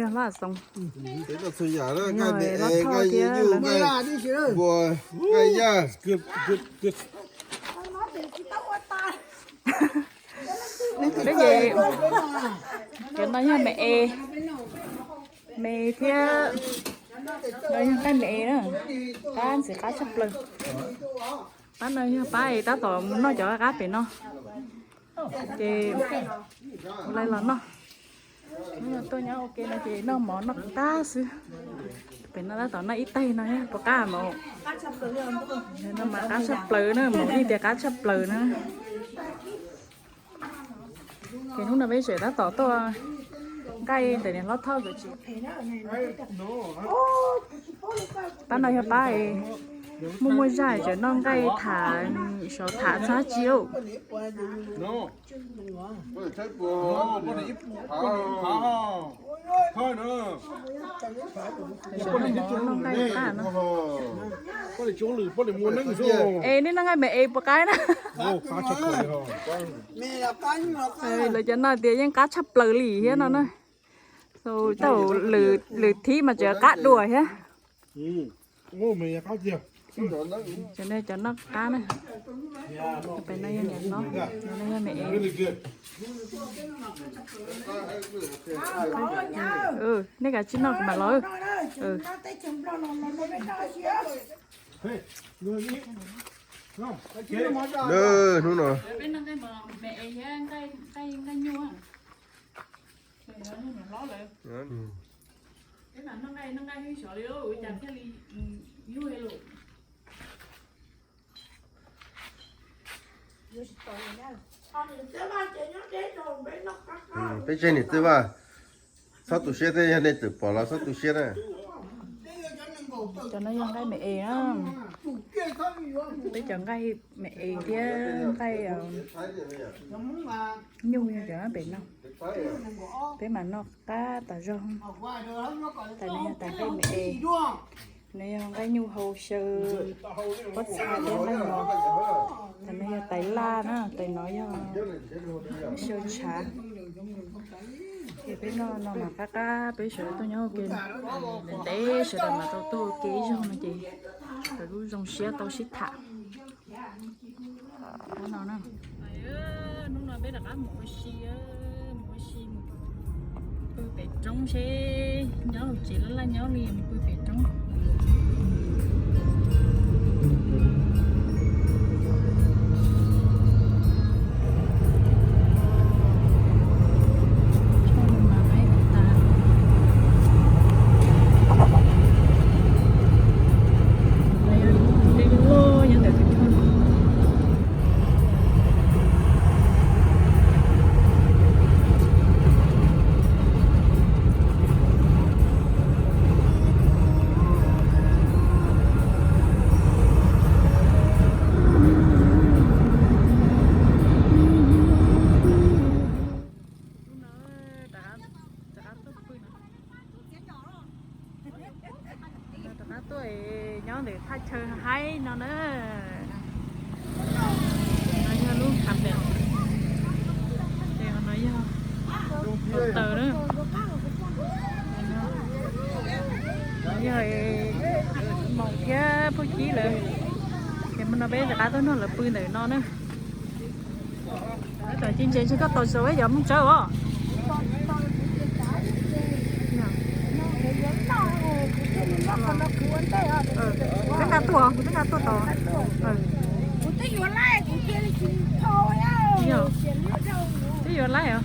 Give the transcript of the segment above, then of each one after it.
Hlob Xoo, hlob Thoj thiab lawv. Peb ces cov no yog me es, me thiab, no yog nqaij me es na, qab ntxim qab tshaj plaws. Pab no yog pab es tab tom mus noj cov qab pem no, ces ua li los noj. Hnub no tuaj nyob ua ke no ces noj mov noj qab xwb. Pem no tab tom noj ib taig no puas qab mas. No mas qab tshaj plaws na, mas yeej tias qab tshaj plaws na. Ces hnub no peb tseem tab tom tuaj nqaij ntawm niam hlob Thoj nkawd tsev. Pab no yog pab muaj muaj zaj tseem noj nqaij tham, sov tham txhob tsis. Es nej noj nqaij me es puas qab na? Lawv cov no tias yeej qab tshaj plaws li thiab no na. Tau lwm thib mas tseem qab dua thiab. Cov no cov noj qab na. Pem no yog niam hlob, no yog me es. Nej kav tsij noj kuv mam los. Hnub no Peb tseg niam txiv Vaj, txhob tu siab thiab, yog nej twm pom los txhob tu siab na. Cov no yog nqaij me es na. Peb cov nqaij me es thiab nqaij nyuj yog cov pem no. Peb mas noj qab tas zog. Tais no yog tais nqaij me es, no yog nqaij nyuj hau xyaw pob txha thiab nqaij mos. Tais no yog tais laj na, tais no yog xyaw tshav. Ces peb noj no mas qab qab, peb sawv daws tuaj nyob ua ke ntev ntev sawv daws mas tau tuaj ua ke ib zaug no ces sawv daws lub zoo siab tau sib tham. No na, hnub no peb rov qab mus ua si, mus ua si mus pw pem roob seb nyob hauv tsev laj laj nyob li mus pw pem roob. Rov qab tuaj nyob ntawm thaj chaw haib no na. No yog lub qab pem, ces no yog hauv taws na. Yog Moos thiab Phooj Ywg lawv, ces no peb rov qab tuaj nrog lawv pw ntawm no na. Tab tom ci ntses ntshe koj tos zaum ib yam mus tsawb os. Twb nqa tuaj, kuv twb nqa tuaj tos. Twb yuav laib os.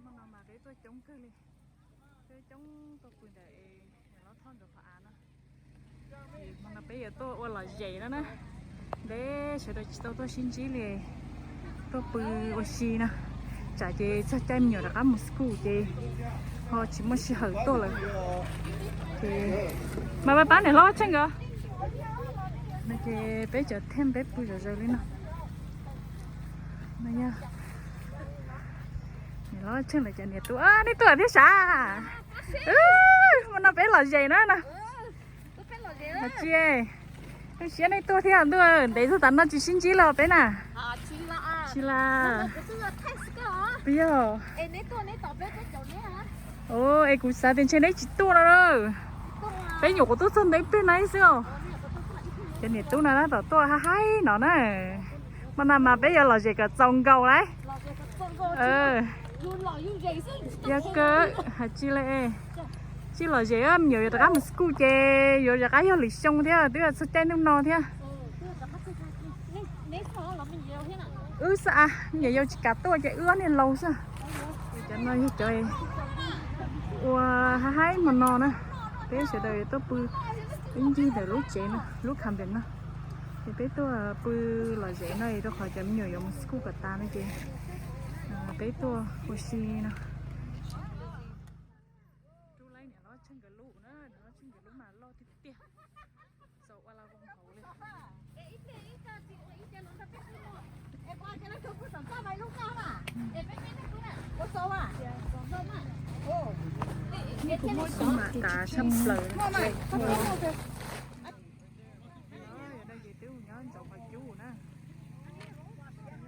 Hmo no mas peb tuaj coob kawg li, peb coob tuaj pw ntawm niam hlob Thoj nkawd qhov av no. Hmo no peb yuav tuaj ua lom zem no na. Ntev sawv daws tsis tau tuaj sib ntsib li, tuaj pw ua si no, tsam ces txog caij me nyuam rov qab mus school ces ho tsis muaj sij hawm tuaj lawm. Ces mas pab niam hlob Tsheej nkawd no ces peb cov team peb pw zom zaws li no. No yog niam hlob Tsheej lawv cov niam tub, nej tuaj thiab sav? Hmo no peb lom zem na no. Tsis, zoo siab nej tuaj thiab ntuj, ntev txog tav no tsis sib ntsib los peb na. Tsis las. Puas yog? Es kuv xav tias ntshe neb tsis tuaj no na. Peb nyuam qhuav tuaj txog ntev pliag na xwb os. Cov niam tub no tab tom tuaj haib haib no na. Hmo no mas peb yuav lom zem kom txaus nkaus lauj. Yog kawg, hais tsis li, tsis lom zem me nyuam yuav rov qab mus school ces yuav rov qab yog lwm xyoo thiab, twb yog txog caij ntuj no thiab. Wb xwb a, me nyuam yaus tsis kam tuaj ces wb ob niag laus xwb. Cov no yog cov ua haib haib hmo no na. Peb sawv daws tuaj pw ib ncig ntawm lub tsev no, lub cabin no. Ces peb tuaj pw lom zem no rau qhov cov me nyuam yuav mus school kom tas no ces peb tuaj ua si no. Rub laib niam hlob Tsheej nkawd lub na, niam hlob Tsheej nkawd lub mas loj tiag tiag. Txaus ua la voos hauv li. Kuv muab xu mam tav tshaj plaws. Ces twb mus nyob ntxov qhov cub na. Ntxov qhov cub ces ib pliag no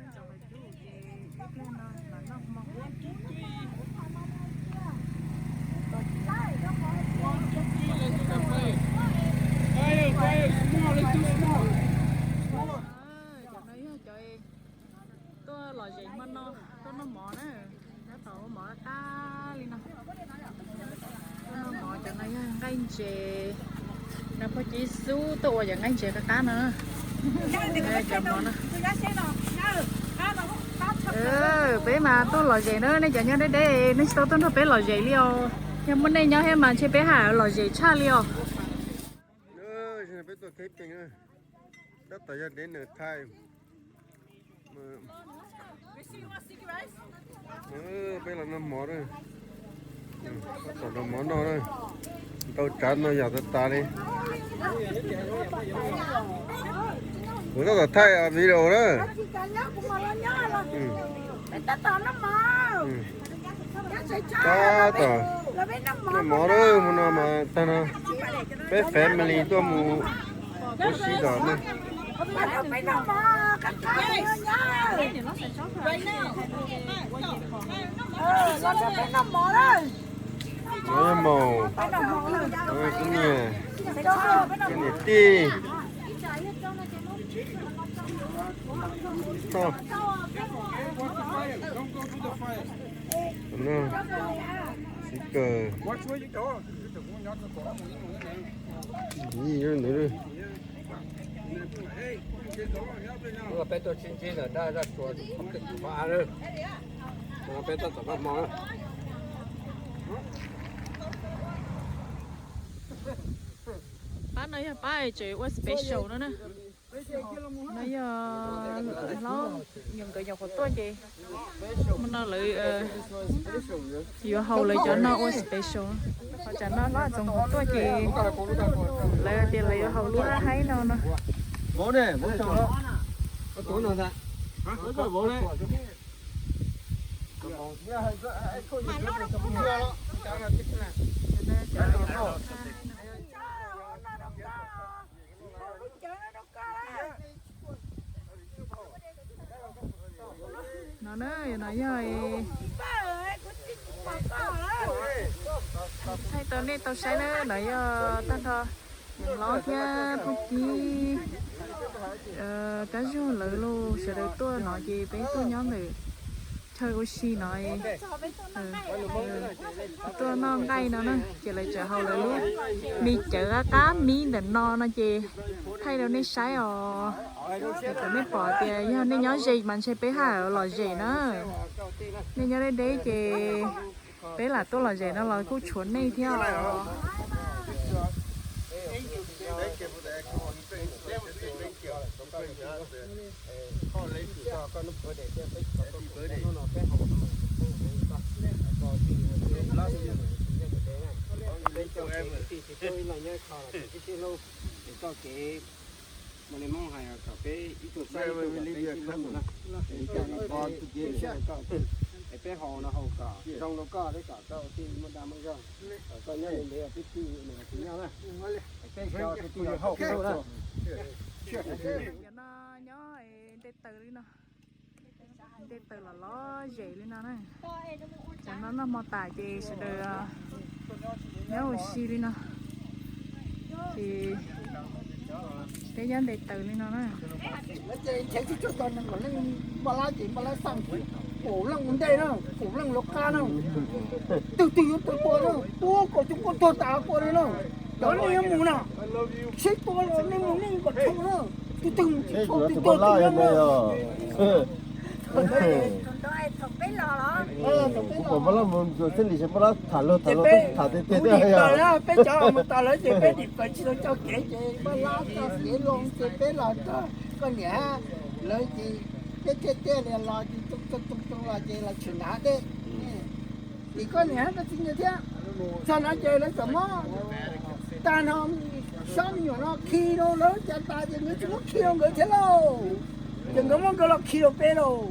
los noj hmo. Cov no yog cov tuaj lom zem hmo no, tuaj noj mov na. Tab tom ua mov qab qab li no. Tuaj noj mov, cov no yog nqaij ntses. No phooj ywg xub tuaj ua cov nqaij ntses qab qab no. Cov mov no. Peb mas tuaj lom zem na, nej cov nyob deb deb nej tsis tau tuaj nrog peb lom zem li os. Yog muaj nej nyob thiab mas ntshe peb haj lom zem tshaj li os. Peb tuaj camping na, tab tom yog dinner time. Peb los noj mov na, tab tom noj mov noj na, ntau tsav ntau yam tas tas li. Kuv tab tom thaij video na. Tab tom noj mov na, hmo no mas tag no peb family tuaj mus ua si tom na. Nov yog Maum, kuv niam, kuv niam tij. Txiv kawm. Peb tuaj sib ntsib ntawm dab zaj tsua, peb tab tom noj hmo na. Pab no yog pab tseem ua special no na. No yog hlob, nkawd nyuam qhuav tuaj ces hmo no lawv yuav haus lawv cov no ua special. Ho tsam no hlob txoos qhuav tuaj ces lawv tias lawv yuav haus lub haib no no. No na, no yog thaij tau nej tau saib na, no yog tag nrho niam hlob thiab phooj ywg Kab Zuag lawv los sawv daws tuaj no ces peb tuaj nyob ntawm chaw ua si no, tuaj noj nqaij no na, ces lawv tseem haus lawv lub mis cawv qab qab mib ntawm no no ces thaij rau nej saib os. Thaum nej pom tias yog nej nyob ze mas ntshe peb haj lom zem na. Nej nyob deb deb ces peb lam tuaj lom zem no los kuj tshuav nej thiab os. Txoj kev Hmoob li Hmoob hais kom peb ib tug saib ib tug, kom peb sib hlub na. Es peb haus no haus kom zoo rau koj thiab kom koj ua tij muaj dag muaj zog, kom koj nyob li ntev peb tij nws tsis nyob na. Es peb cov tus tij laug haus na. Cov no nyob nte taws li no. Nte taws los lom zem li no na. Cov no noj hmo tas ces sawv daws nyob ua si li no. Ces peb nyob nte taws li no na. Npaj lab ces npaj lab xaj, kaum leej ua ntej na, kaum leej lawv qab na. Twg twg yuav tau tua na, tua kom cov kua tuag tas tua li na. Cov nej yuav mus na, sib tua los nej mus nej kom dhau na. Twg twg mus tsis tau twg tuag twg nyob na. Kuv pom npaj lab mus xeb li ces npaj lab tham luag tham luag tham tiag tiag. Peb cov mus tas lawm ces peb dim plaws tsis tau coj kev ces npaj lab coj kev los ces peb los txog koj niam lawv ces peb thiaj tiaj li los ces too too too los ces los tshwm nrad dej. Ces koj niam koj txiv nkawd thiab txog no ces lawv txawm muab tag no, sab me nyuam no khi rau lawv cas tas ces nkawd tsis muab khi rau nkawd thiab lauj. Ces nkawd muab nkawd los khi rau peb lauj.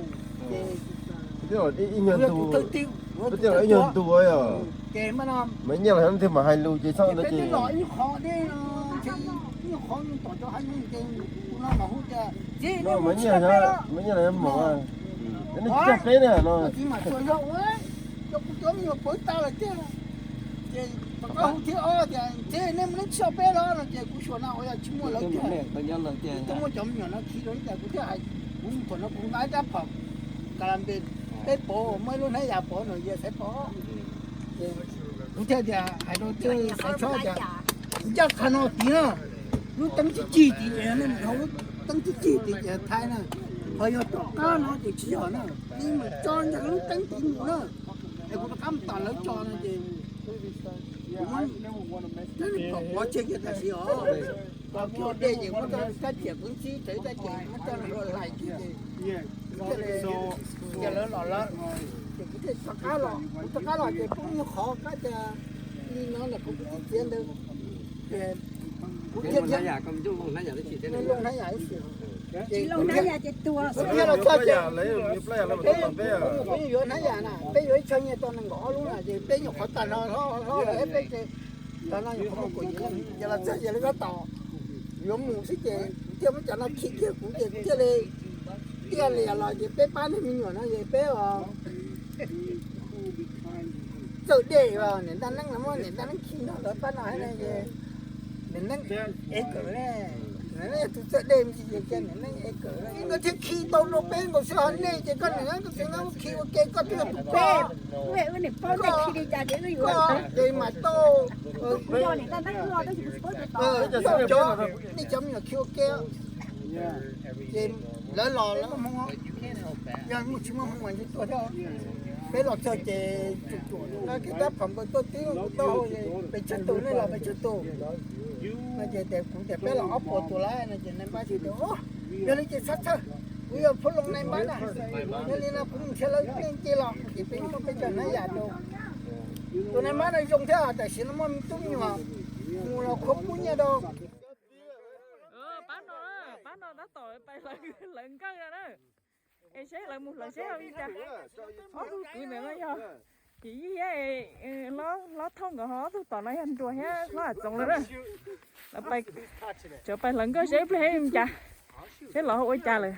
Ces ib nyuag ntu, ib nyuag ntu yog. Ces mas no mas nyiaj los ntiag mas hais lus ces txhob no ces los ib qho dej no, ib nyuag qho tom cov hav zoov ces kuv no mas hu tias txiv, mas nyiaj los mos, nej coj peb na no. Txiv mas tsuas yog ua cov kuv cov me nyuam pawv tas lawm tiag. Ces tom qab hu thiab ob tias txiv, nej mus neb tsis coj peb los no ces kuv xyuas no ua yog tsis muaj lawv tiag. Twb muab cov me nyuam no khi rau ib tias kuv thiaj hais, kuv thaum no kuv nqa rab phom ka la npe peb pov muaj ib lub hnab yas pov no yog xaiv pov. Kuv thiaj tias hais rau Xaiv Tshob tias kuv coj qhov no tid na, lub teeb cig cig tid ces nej mus dhau lub teeb cig cig tid ces thaij na. Ho yog tom qab no ces tsis yog na, nej mus tso ntawm lub teeb tid mus na. Es kuv rov qab mus tom lawv tso no ces kuv muab cov pov tseg kiag tam sim os. Pov kiag dej ces muab rau kab ciam kuv ntsib txawv kab ciam muab rau hlais kiag ces ces lawv los lawm. Ces kuv thiaj rov qab los, kuv rov qab los ces poob nyuag qhov kab tias li no ntawm kuv txiv txiav ntawd. Ces kuv thiaj loo hnab yam ib si. Ces kuv thiaj los txog ces peb yuav hnab yam na, peb yuav ib tsho nyiaj tau nees nkaum ob lub na ces peb nyuam qhuav tag no hlob hlob lawm peb ces tag no nyuam qhuav muaj kaum yim leej ces los txog ces lawv tab tom yuav mus xwb ces kuv thiaj muab cov no khi kiag kuv ces kuv thiaj li tiaj lias los ces peb pab niag me nyuam no ces peb txawj dej, niam Ntaj Neeb los muab niam Ntaj Neeb khi nrog lawv pab no hais no ces niam Neeb ev kawm ne, niam Neeb yog tus txawj dej me ntsis ces niam Neeb ev kawm. Nkawd thiaj khi tau rau peb nkaus xwb ho nej ces koj niam Neeb koj txiv Neeb khi ua ke koj twb yog tus koj. Koj ces mas tau. Nej cov me nyuam khi ua ke. Ces lawv los lawv muaj hmoo, yog muaj tsis muaj hmoo mas ntshe tuag thiab. Peb los txog ces tsum tsum no kev tab phom nkaus tuaj tib taub hau, pes tsawg tus nej los pes tsawg tus. No ces tias kuv tias peb los ob puas tus lawm no ces nais npab tias, yog li ces txhob txhawj, kuv yog phub loo nais npab na. Yog li no kuv mus nrhiav lawv leej twg los ces peb muab peb cov hnab yam rau. Tus nais npab no zoo thiab tam sim no muaj me tub me nyuam mus los khuv pub nyiaj rau. Pab no, pab no tab tom pais hlawv nkawj no na. Es seb lawv mus hlawv seb ho li cas. Ob tug kwv ntawd no yog Yim Yij thiab hlob Thooj nkawd ho, ob tug tom no yog Nruas thiab hlob Am Txoov lawm na. Lawv pais, tseem pais hlawv nkawj seb ib pliag li cas, seb los ua cas lawm.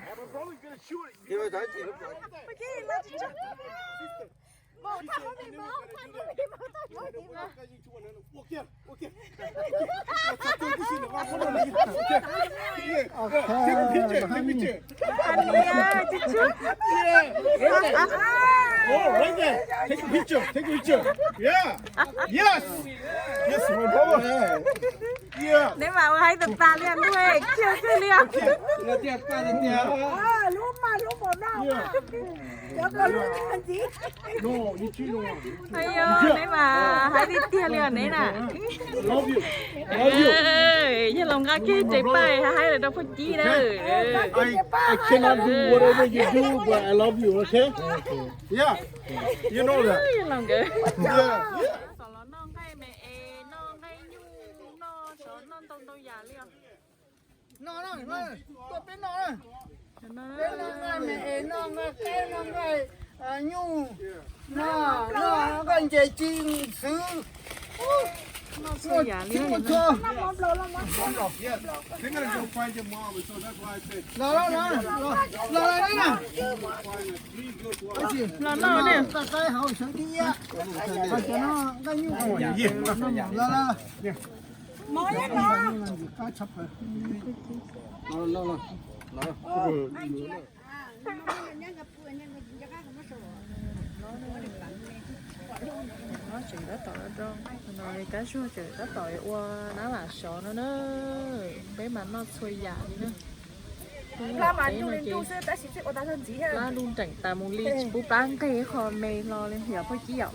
Neb mam ua haib tag tag li ntuj, khiav xwb li os. Neb mam haib tiag tiag li os neb na. Yog los nqa kiag tsev paj haib haib lawm rau phooj ywg na. Yog los nkawd. Tom los noj nqaij me es noj nqaij nyuj, noj sov noj ntau ntau yam li os. Noj, tuaj peb noj na. Peb noj nqaij me es, noj nqaij qaib, noj nqaij nyuj, noj nqaij nce ci xwb. Noj txhua yam li na. Los noj ne. Tseem tab tom rau, no li kab zuag tseem tab tom ua nab vam sov no na. Peb mas noj txhua yam li na. Plab lub nreem tas mus li tsis pub plab nqeg qho me hlo li yom Phaj Cib yom.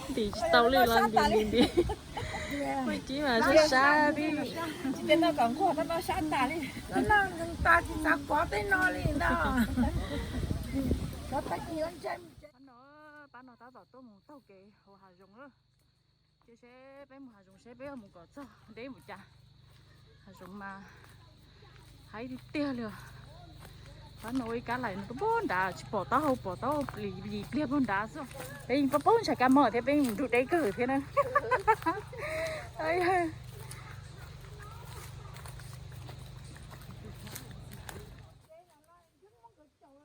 Ntim tsis tau li los ntim ntim ntim. Phaj Cib mas sab sab tib. Tsis noj kom nquag, noj sab tas li. Noj tas tsis xav kov tej no li ntag. Pab no tab tom tuaj mus taug kev hauv hav zoov lawm. Ces seb peb mus hav zoov seb peb yuav mus kom txog deb npaum cas. Hav zoov mas haib tiag tiag li os. Pab no ua ib kab laim no pab nrad tsis pom taub hau, pom taub hau yim pliag pag nrad xwb. Peb yeej pab pab ntshai kab mob thiab peb yeej mus nrug deb kawg thiab na.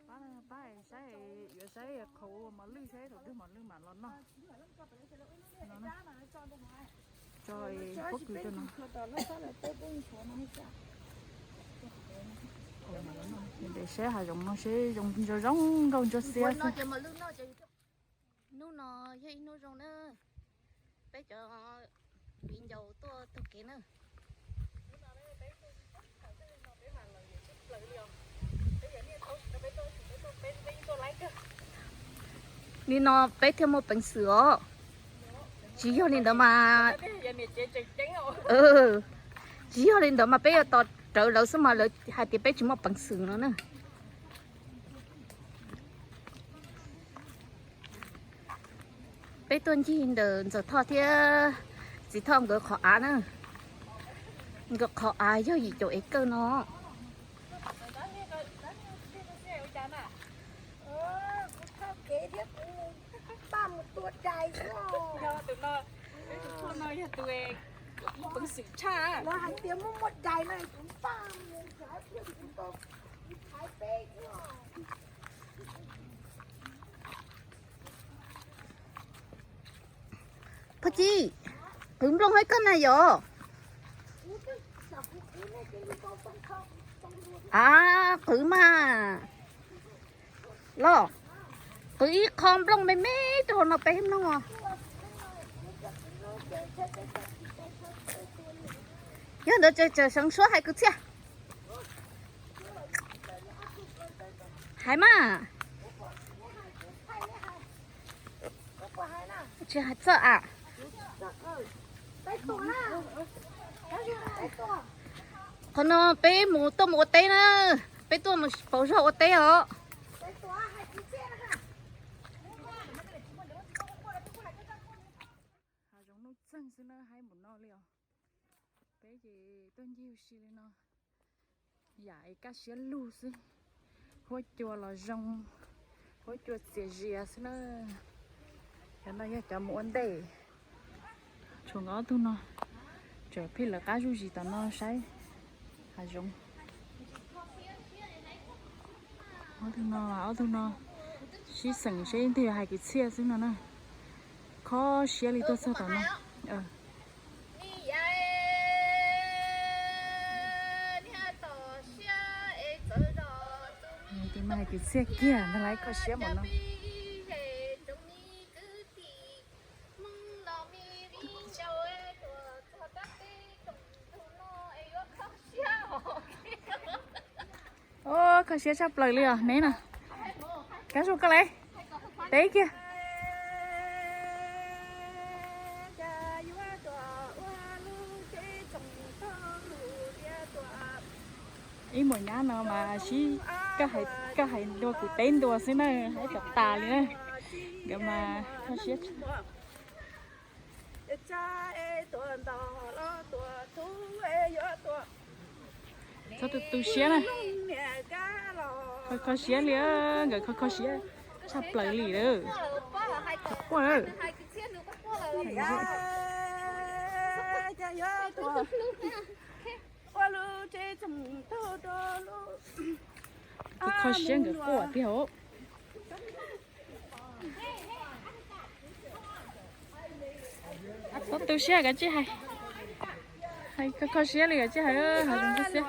Pab, pab saib, yuav saib qhauv mos lwj saib thaum twg mos lwj mam los noj. Tso pob kws rau no. Ntes saib hav zoov no seb zoo zoo nkauj ntsuab xiab xwb. Hnub no yog ib hnub zoo na, peb cov viv ncaus tuaj taug kev na. Nim no peb thiaj muaj peev xwm os. Tsis yog li ntawd mas, tsis yog li ntawd mas peb yuav tos rawv lawv xwb mas lawv hais tias peb tsis muaj peev xwm no na. Peb tuaj ncig ntawm Ntxawm Thoj thiab Txiv Thoj nkawd qhov av na. Nkawd qhov av yog yim caum ev kawj no. Paj mus tua dais xwb. Tus no, tus no yog tus muaj peev xwm tshaj. Lawv hais tias muaj muaj dais no kuv paj mus nrhiav thiab kuv tau thaiv peb xwb. Phaj Cib, qwv nplooj hab koj na yom? Av, qwv mas. Los, qwv ib qho nplooj me me rau hauv no peb mloog os. Yog ntawd tseem seev suab hais kwv txhiaj. Hais mas. Tsis hais txog am. Qhov no peb mus tuaj mus ua teb na, peb tuaj mus pauv zog ua teb os. Hav zoov nuj txeeg xwb na, haib npaum no li os. Peb ces tuaj ncig ua si li no, yam es kaj siab lug xwb. Huab cua los zoo, huab cua txias zias xwb na. Cov no yog cov mus ua ntej. Tshuav nkawd ob tug no, tseem pheej lawv qab zuj zus tom no saib hav zoov. Ob tug no, ob tug no sib xeem seb ib ntwg hais kwv txhiaj xwb no na. Kho siab li tuaj txog tom no. Tus no hais kwv txhiaj kiag ntag, lawv kho siab npaum no. Kho siab tshaj plaws li os neb na. Kab zuag koj le, teb kiag. Ib muam nyab no mas sib, koj hais ntua kuv teb ntua xwb na, haib tom tas li na. Nkawd mas kho siab. Txhob tu tu siab na. Kho Kho siab li, nkawd kho kho siab tshaj plaws li lawm. Quaj lawm. Kho siab nkawd quaj tiag os. Txhob tu siab, kav tsij hais. Hais kho kho siab li, kav tsij hais, hav zoov kho siab.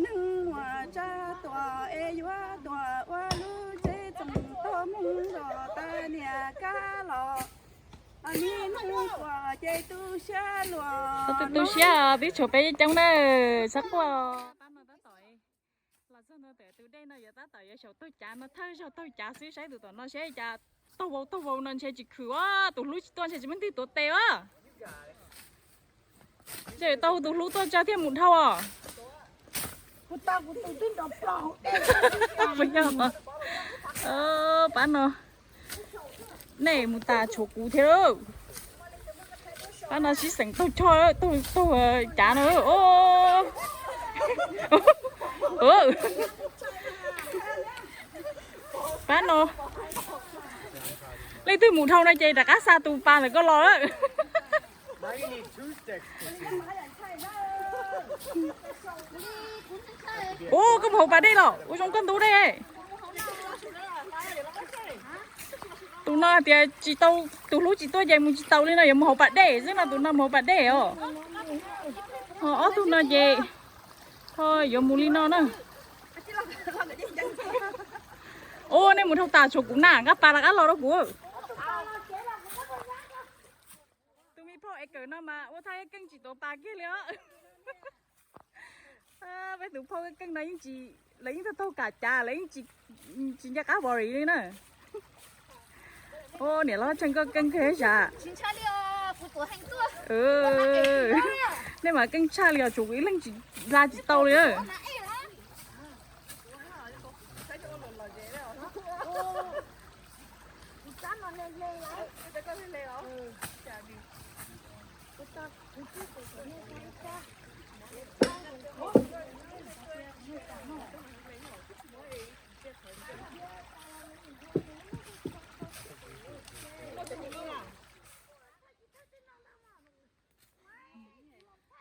Neeg muam tsab tuam es yuav tuam ua lub tsev txoos tag mus los tas niam kab los. Nim neeg tuam ces tu siab luag. Tu siab, peb tshuav peb coob na, txhob quaj. Pab no tab tom los txog no, tus dej no yuav tab tom yuav xyaum taug cav no, thawj zaug taug cav xwb, saib tus tom no seb cas taug vau taug vau no ntshe tsis khwm os, tus hlub tsis tuaj ntshe tsis muaj leej twg tuav tes os. Ntshe tau tus hlub tuaj tso thiaj mus dhau os. Pab no, nej mus tas tshuav kuv thiab. Pab no sib xeem taug choj, taug cav no. Pab no, leej twg mus dhau no ces rov qab xa tus pas ntawm koj los lawm. Ua koj mus hauv pas dej los ua zoo koj ntub dej. Tus no tias tsis tau, tus hlub tsis tuaj ces mus tsis tau li no, yuav mus hauv pas dej xwb no, tus no mus hauv pas dej os. Ho ob tug no ces ho yuav mus li no na. Ua nej mus dhau tas tshuav kuv na, nqa pas rov qab los rau kuv. Tus me phauj es kawm no mas ua thaj keej tsis tuav pas kiag li os. Peb tus phauj keej no yeej tsis, lawv yeej taug taug kam cav, lawv yeej tsis nco qab vori li na. Niam loj tsheej koj keej kawg sav. Nej mas keej tshaj li os, tshuav kuv ib leeg tsis, la tsis tau li.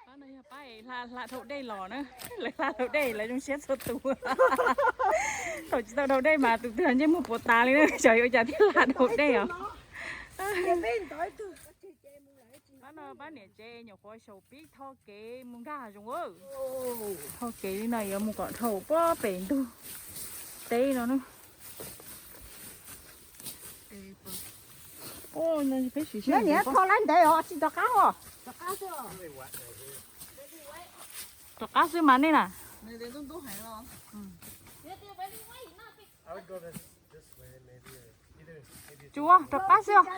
Pab no yog pab es hla dhau dej los na, lawv hla dhau dej lawv zoo siab txhua tus. Thaum tsis tau dhau dej mas tus twg ntsej muag puas tas li na, xyov yuav ua cas thiaj hla dhau dej os. Pab no pab niam tsev nyuam qhuav xyaum pib tho kev mus nkag hav zoov. Tho kev li no yuav mus kom dhau puag pem ntug teb no na. Peb sim, niam tho lawm ntev os, tsis rov qab os. Rov qab xwb mas nej na. Tsuav rov qab xwb os.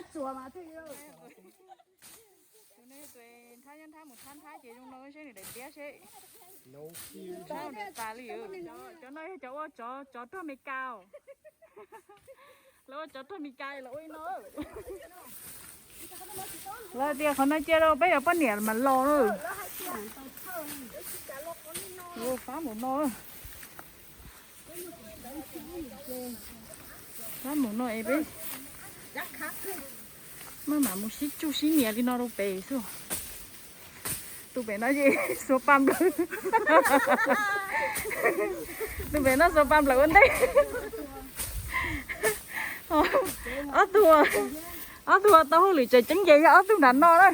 Tus no tus nthab nyob nthab mus thab nthab ces zoo no seb nws daim tiab seb. Nthab nws tas li. Cov no yog cov ua tsov, tsov rog Meskas. Lawv ua tsov rog Meskas los ua li no. Lawv tias qhov no cia rau peb cov poj niam mas los na. Fab npaum no. Fab npaum no es peb maj mam mus sib tsuj sib nias li no rau pem xwb. Tus pem no ces xuas pas nplawm. Tus pem no xuas pas nplawm ua ntej. Ob tug, ob tug tau hauj lwm tseem ceeb ces yog ob tug nram no na.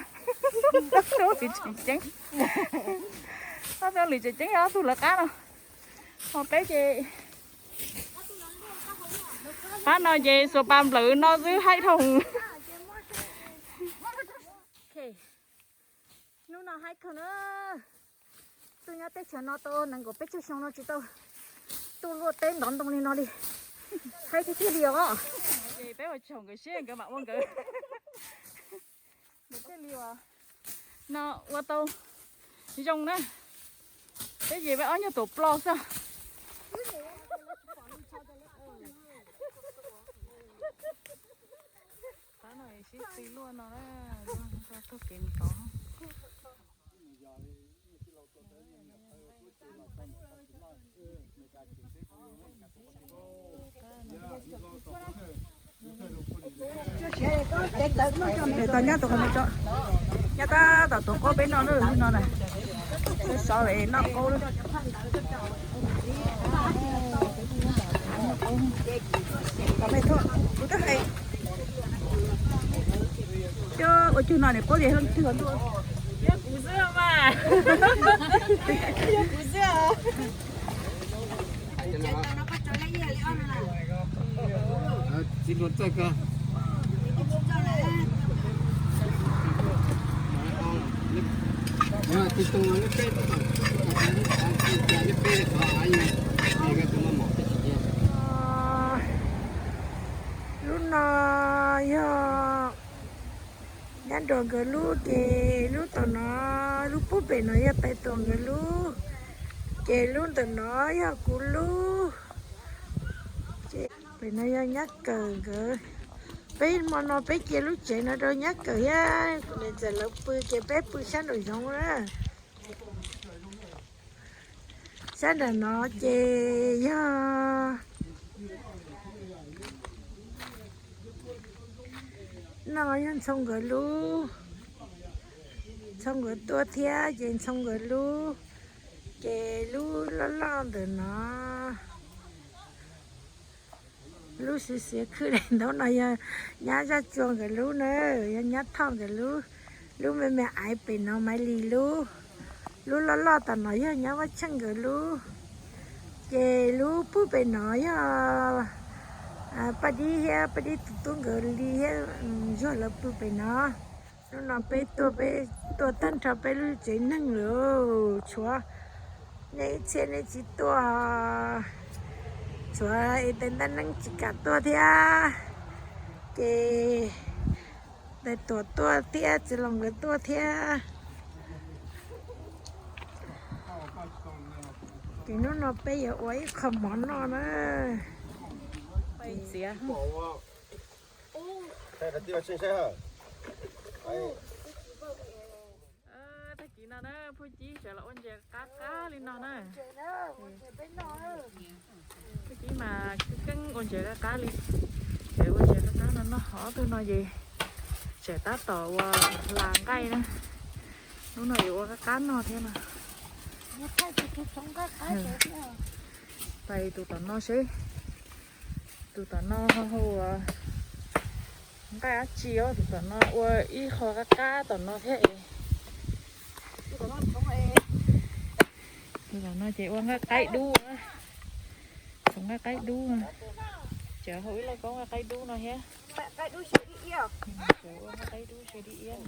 Hauj lwm tseem ceeb. Ob tug hauj lwm tseem ceeb yog ob tug lawv qab no. Ho peb ces qab no ces xuas pas nplawm no xwb haib dhau. Hnub no haib kawg na. Tuaj nyob teb chaws no tau nees nkaum peb caug xyoo no tsis tau tuaj luaj teb ntov ntoo li no li. Haib tiag tiag li os. Ces peb ua tsaug nkawd seb nkawd mam ua nkawd. Nkawd thiaj li ua, no ua tau zoo na. Peb ces peb ob nyuag tuam plo xwb. Sib tw luaj no na, luaj rau tog kev mus tod. Tau nyob tau qhov no tso, nyob tab tom tuav qaub peb noj na, no na, peb sov noj qaub. Kuv twb hais, ua cuag no niam qaub tias leej twg ntuj. Yog kuv xwb mas, yog kuv xwb. Lub no yog nyab nrog nkawd lub, ces lub tom no, lub pub pem no yog Pais Tuam nkawd lub, ces lub ntawm no yog kuv lub. Ces pem no yog nyab Kawm nkawd. Peb hmo no peb cia lub tsev no rau nyab Kawm thiab kuv niam ntxawm lawv pw, ces peb pw sab nraum zoov na. Sab nram no ces yog, no yog Ntxhoo nkawd lub, Ntxhoo nkawd tuaj thiab ces Ntxhoo nkawd lub, ces lub loj loj ntawm no, lub xiav xiav khwj daim ntaub no yog nyab Zaj Tsua nkawd lub na, yog nyab Thoj nkawd lub. Lub me me aiv pem no Maiv Lis lub. Lub loj loj tom no yog nyab Vaj Tsheej nkawd lub. Ces lub pub pem no yog Paj Dib thiab Paj Dib tus tub nkawd li thiab, Ntsuag lawv pw pem no. Hnub no peb tuaj, peb tuaj tag nrho peb lub tsev neeg lawm, tshuav nej ib txhia nej tsis tuaj, tshuav es tais ntaj neeb tsis kam tuaj thiab, ces tais Tuam tuaj thiab, txiv Los nkawd tuaj thiab. Ces hnub no peb yuav ua ib qho mov noj na. Txiav. Tag kis no na, Phuj Cib sawv los ua ntses qab qab li no na. Phuj Cib mas keeb ua ntses qab qab li. Ces ua ntses qab qab no noj, hov tug no ces tseem tab tom ua hla nqaij na. Hnub no yuav ua qab qab noj thiab no. Pais tus tom no seb, tus tom no hu ua nqaij dab tsi os, tus tom no ua ib qho qab qab tom no thiab es. Tus tom no ces ua nqaij qaib dub, txhoov nqaij qaib dub no. Ces hu ib lauj kaub nqaij qaib dub no thiab. Ua nqaij qaib dub xyaw dib iab.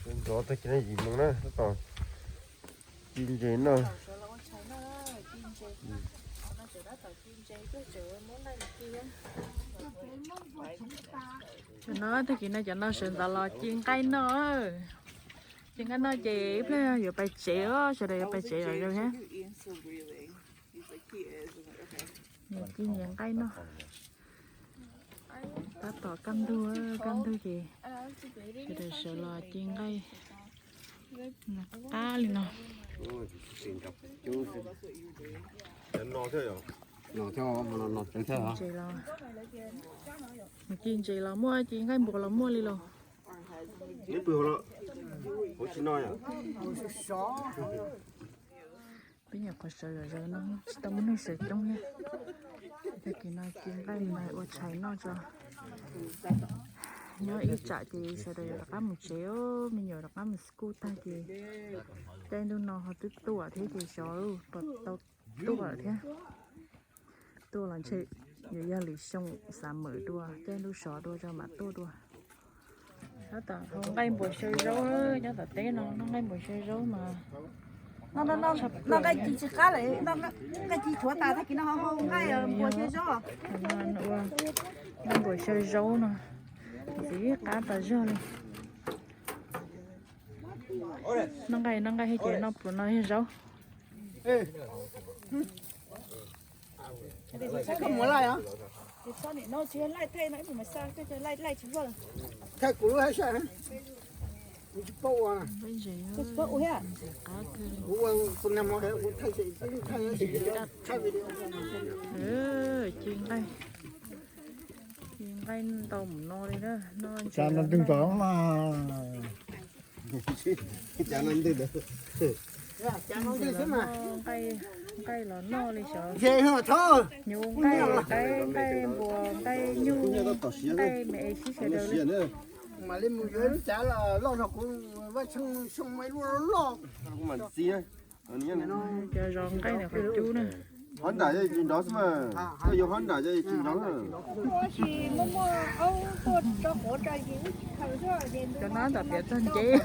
Nrov tag kis no yim moos na, tab tom ci ntses noj. Cov no tag kis no cov no sawv ntxov los ci nqaij noj. Ci nqaij noj ces ib pliag yuav pais tsev os, sawv daws yuav pais tsev lawm thiab. Nws ci ntses nqaij noj. Tab tom kaj ntug, kaj ntug ces sawv daws sawv los ci nqaij qab li no. Ci ntses los, ci ntses los muaj, ci nqaij npua los muaj li los. Peb nyuam qhuav sawv zom zaws no tsis tau muaj neeg sawv coob thiab. Tag kis no ci nqaij mas ua tshais noj tso. Nyob ib tsam ces sawv daws yuav rov qab mus tsev, me nyuam rov qab mus school tag ces caij ntuj no ho twb tuaj thiab ces xyov puas tau tuaj thiab. Tuaj los ntshe yuav yog lwm xyoo xav mawm dua, caij ntuj sov dua tso mam tuaj dua. Tab tom hau nqaij npua xyaw zaub, nyob tom teb no noj nqaij npua xyaw zaub mas. Noj nqaij ci tsis qab lawm, nqaij ci tshuav tas tag kis no ho hau nqaij npua xyaw zaub. Ua nqaij npua xyaw zaub no ntxim qab tas zog li. Noj nqaij, noj nqaij thiab ces noj pluas no yog zaub. Koj mus laij os. Thaij kuv lub hab sab. Kuv tsis paub ua. Kuv ua tus nag hmo kuv thaij, thaij video. Ci nqaij, ci nqaij ntau mus no li na. Tsa no ntws tod mas. Nqaij los noj li xyov. Hnyuv nqaij, qaib nqaij, npua nqaij, nyuj nqaij, me es sib sawv daws li. Mam li mus yuav lub cav los loj rau kuv, vaj tsheej xyoo mas ib lub loj. Cov zov nqaij ntawm qhov cub na. Hov nram yog tsis nrov xwb mas, koj yuav hov nram yog tsis nrov. Cov no tam piav txog nceb.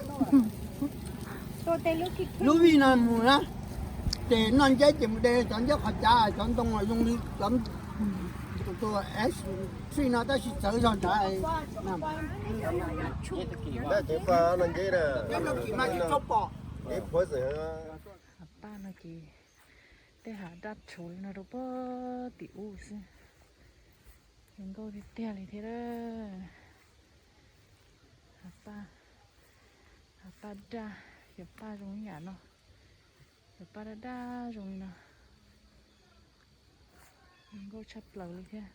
Lub vij no mus na, ces noj nceb ces mus de cov nceb qhov cav, cov ntoo los zoo li cov tus tree no tab sis txawv zog nrad. Nceb no tsis mas tsis tau pom. Hav paj no ces tej hav daj rhuv li no rau puag tim ub xwb. Zoo nkauj tiag tiag li thiab. Hav paj, hav paj daj, cov paj zoo ib yam no, cov paj daj daj zoo li no. Zoo nkauj tshaj plaws li thiab.